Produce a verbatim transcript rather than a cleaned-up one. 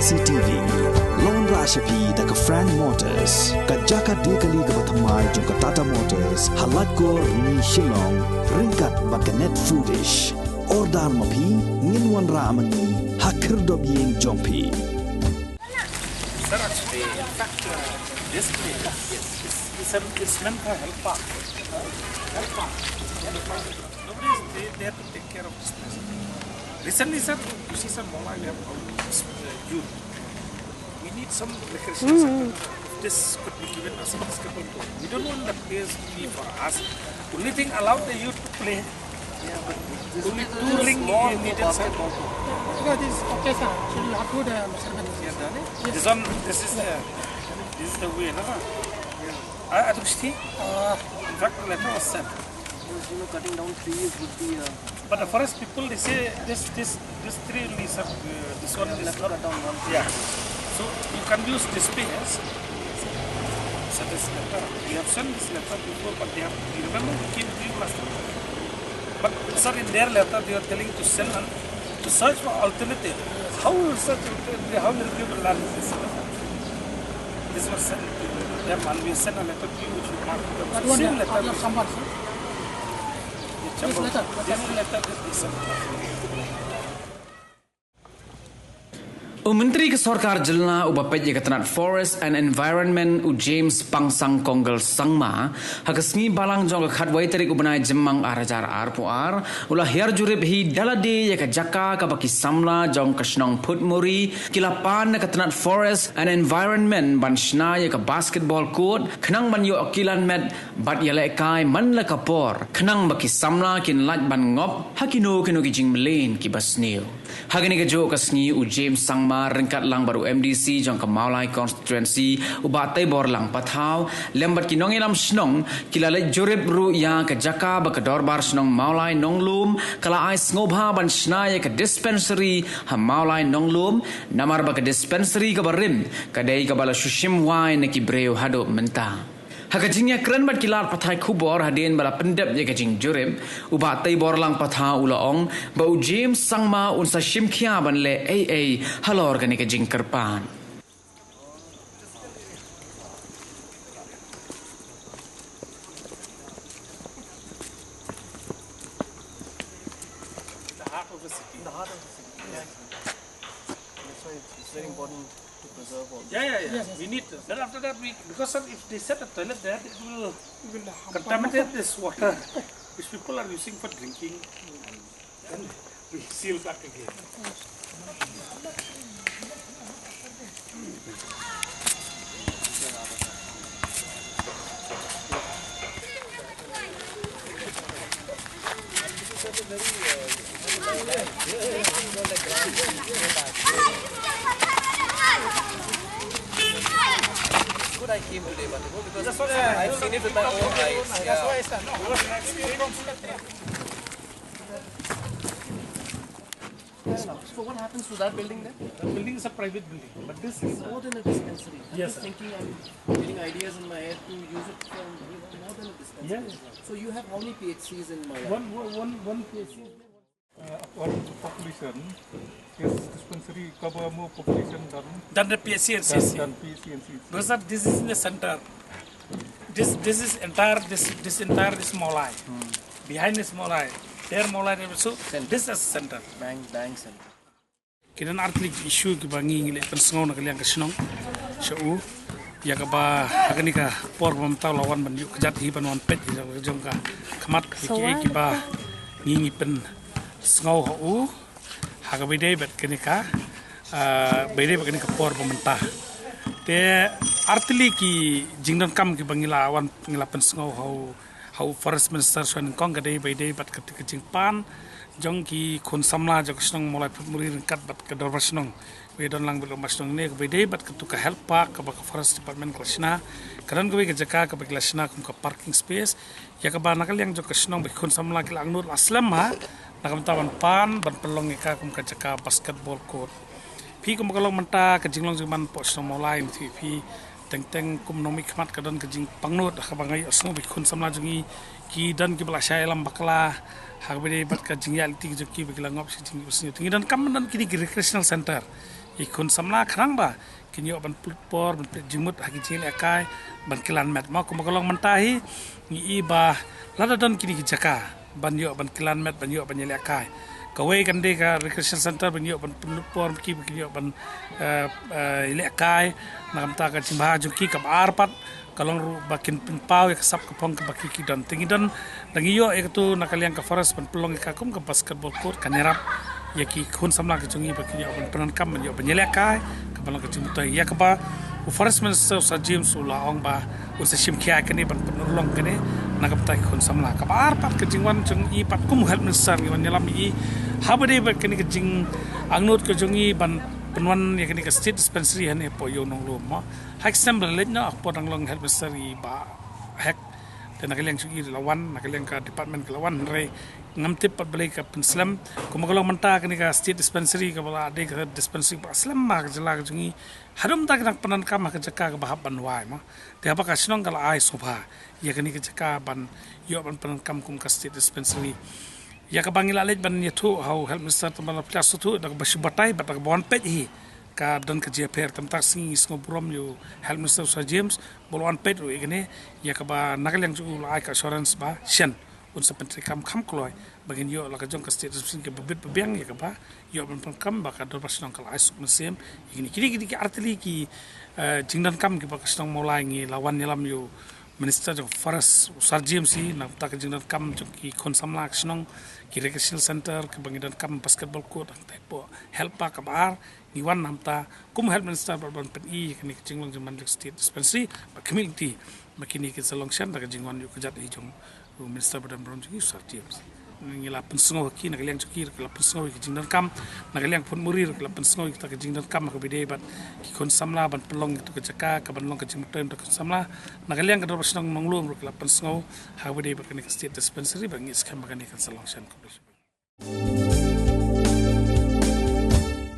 C T V. Long ra sha phi da ka Frank Motors, ka jaka de kali kaba thymmai jong ka Tata Motors ha Laitkor, Shillong, ryngkat bad ka Net Foodish. Order ma phi, ngin wanrah ma ngi ha khyrdop ïing jong phi. Sir, actually, in fact, uh, this place, yes, it's, it's, a, it's meant for health park. Health park. Nobody is there, there to take care of this place. Recently, sir, you see, sir, Mawlai, we have all this, uh, youth. We need some recreation center. If this could be given as a basketball court. We don't want the place to be for us. Only thing, allow the youth to play. Only two ring is needed, sir. No, this is okay, sir. Should you have good, uh, measurement? Yeah, done it. This one, this is the, this is the way, no? I, I don't see. Uh, In fact, the letter was sent. Because, you know, cutting down trees would be, uh, But the forest people, they say this, this, this tree only, sir. Uh, this one is not. Yeah. So you can use this space. Send this letter. We have sent this letter before, but they have, you remember, we came to you last time. But, sir, in their letter, they are telling to send an, to search for alternative. How will search alternative? How will give land this? This was sent to them, and we sent a letter to you, which you marked. Same letter. U Myntri ka Sorkar Jylla uba peit ïa ka tnat Forest and Environment, u James Pangsang Kongel Sangma, ha ka sngi Balang jong ka khatwei tarik u bnai Jymmang ar hajar arphew ar, u la hiar jurip hi da lade ïa ka jaka kaba ki samla jong ka shnong Phutmuri ki la pan na ka tnat Forest and Environment ban shna ïa ka basketball court, khnang ban ïoh kilan met bad ïalehkai man la ka por, khnang ba ki samla kin lah ban ngop ha kino kino ki jingmlien kiba sniew. Ha kane kajuh ka sngi u James Sangma ryngkat lang bad u M D C jong ka Mawlai constituency, u Bah Teiborlang Pathaw, lem bad ki nongïalam shnong, ki la leit jurip ruh ïa ka jaka ba ka Dorbar Shnong Mawlai Nonglum ka la ai sngewbha ban shna ïa ka dispensary ha Mawlai Nonglum, namar ba ka dispensary kaba rim ka dei kaba la shu shim wai na ki briew haduh mynta. Ha ka jingïakren bad ki lad pathai khubor hadien ba la pyndep ïa ka jingjurip, u Bah Teiborlang Pathaw u la ong ba u James Sangma un sa shim khia ban leh ei ei halor kane ka jingkyrpad. The heart of the city. The heart of the city. Yes. That's why it's, it's very important to preserve all this. Yeah, yeah, yeah. Yes, yes. We need to. Then after that, we, because, sir, if they set a toilet there, it will contaminate this water, which people are using for drinking. Then we seal back again. Good, I came today, but because I've seen it with my own eyes. Yeah. So what happens to that building then? The building is a private building, but this is more than a dispensary. I'm just thinking, I'm getting ideas in my head to use it for, you know, more than a dispensary. Yeah, yeah. So you have how many P H Cs in Mawlai? One, one, one P H C. Uh, according to population, this dispensary cover more population than, than the P H C and C C. Than, than P H C and C C. Because, sir, this is in the center. This, this is entire, this, this entire, this Mawlai. Hmm. Behind this Mawlai. There Mawlai, there, so this is center. Bank, bank center. Ki don artylli ki issue kiba ngi ngi leh pynsngew na ka liang ka shnong sha u. Ïa kaba ha kane ka por ba mynta u la wan ban ïuh kjat hi ban wan peit ïa ka jong ka khmat, ïa kiei kiba ngi ngi pynsngew ha u ha kaba ïadei bad kane ka, ah, ba ïadei bad kane ka por ba mynta. Te artylli ki jingdonkam kiba ngi la wan, ngi la pynsngew ha u, ha u Forest Minister shuwa nyngkong, ka dei ba ïadei bad ka, ka jingpan jong ki khun samla jong ka shnong Mawlai Phutmuri ryngkat bad ka Dorbar Shnong. Ba ïadon lang bad u Dorbar Shnong ne, kaba ïadei bad katu ka health park kaba ka Forest Department ka la shna. Ka don kawei ka jaka kaba ki la shna kum ka parking space. Ïa kaba na ka liang jong ka shnong ba ki khun samla ki la angnud la slem ha na ka bynta ban pan, ban pynlong ïa ka kum ka jaka basketball court. Phi kum ba ka long mynta ka jinglong jingman hapoh shnong Mawlai, phi, phi teng teng kum nongmihkhmat ka don ka jingpangnud ha kaba nga ïohsngew ba ki khun samla jong ngi ki don kiba la shah ïalam bakla ha kaba ïadei bad ka jingïaid lynti jong ki ba ki la ngop shi jingïohsngew. Te ngi donkam ban don kine ki recreational center. Ki khun samla khnang ba kin ïoh ban pynlut por, ban pynjingmut ha ki jingïalehkai, ban kylliang met. Mo, kumba ka long mynta hi, ngi i ba lada don kine ki jaka ban ïoh ban kylliang met, ban ïoh ban ïalehkai. Kawei kan dei ka recreation center ban ïoh ban pynlut por ki, ba kin ïoh ban, eh, eh, ïalehkai. Na ka bynta ka jingbha jong ki, kaba ar pat ka long ruh ba kin pynpaw ïa ka sap ka phong kaba ki ki don. Te ngi don, da ngi ïoh ïa katu na ka liang ka forest ban pynlong ïa ka kum ka basketball court, kan ïarap ïa ki khun samla ki jong ngi ba kin ïoh ban pyndonkam, ban ïoh ban ïalehkai, kaba long ka jingmyntoi ïa kaba u Forest Minister u Sir James u la ong ba un sa shim khia ïa kane ban pynurlong kane na ka bynta ki khun samla. Kaba ar pat ka jingwan jong i pat kum u Health Minister, ngi wan ïalam ïa i haba dei bad kane ka jingangnud ka jong i ban pynwan ïa kane ka state dispensary hangne hapoh Ïew Nonglum, mo. Ha ki snem ba la leit noh, hapoh dang long Health Minister i Bah Hek, te na ka liang jong i la wan, na ka liang ka department ka la wan, hynrei ngam tip pat balei ka pynslem. Kumba ka long mynta kane ka state dispensary kaba la dei ka dispensary ba slem ha ka jylla ka jong i, haduh mynta ki dang pyndonkam ha ka jaka kaba hap ban wai, mo. Te haba ka shnong ka la ai sngewbha ïa kane ka jaka ban ïoh ban pyndonkam kum ka state dispensary, ïa kaba ngi la leit ban ïathuh ha u Health Minister, tang ba la pynlong sngewthuh da kaba shu batai bad da kaba wan peit hi, ka don ka jingïapher. Te mynta ka sngi ngi sngewburom ïa u Health Minister u Sir James ba u la wan peit ruh ïa kane, ïa kaba na ka liang jong u u la ai ka assurance ba shen un sa pyntreikam kham kloi ba ngin ïoh la ka jong ka state dispensary kaba bit ba biang, ïa kaba ïoh ban pyndonkam ba ka dorbar shnong ka la ai suk mynsiem ïa kine. Kine, kine ki artylli ki, eh, jingdonkam kiba ka shnong Mawlai ngi la wan ïalam ïa u Minister jong Forest u Sir James hi na ka bynta ka jingdonkam jong ki khun samla ka shnong, ki recreational center kiba ngi donkam, basketball court, hangtai hapoh Health Park. Kaba ar, ngi wan na ka bynta kum Health Minister ban, ban pyni ïa kane ka jinglong jingman jong state dispensary, bad khmih lynti ba kine kin sa long shen da ka jingwan ïuh kjat hi jong u Minister ba don burom jong ngi u Sir James. Ngi la pynsngew ha ki, na ka liang jong ki ruh ki la pynsngew ïa ki jingdonkam, na ka liang Phuntmuri ruh ki la pynsngew ïa kita ki jingdonkam ha kaba ïadei bad ki khun samla ban pynlong ïa katu ka jaka kaban long ka jingmyntoi na ki khun samla. Na ka liang ka dorbar shnong Nonglum ruh ki la pynsngew ha kaba ïadei bad kane ka state dispensary, bad ngi skhem ba kane kan sa long shen. Khublei shibun.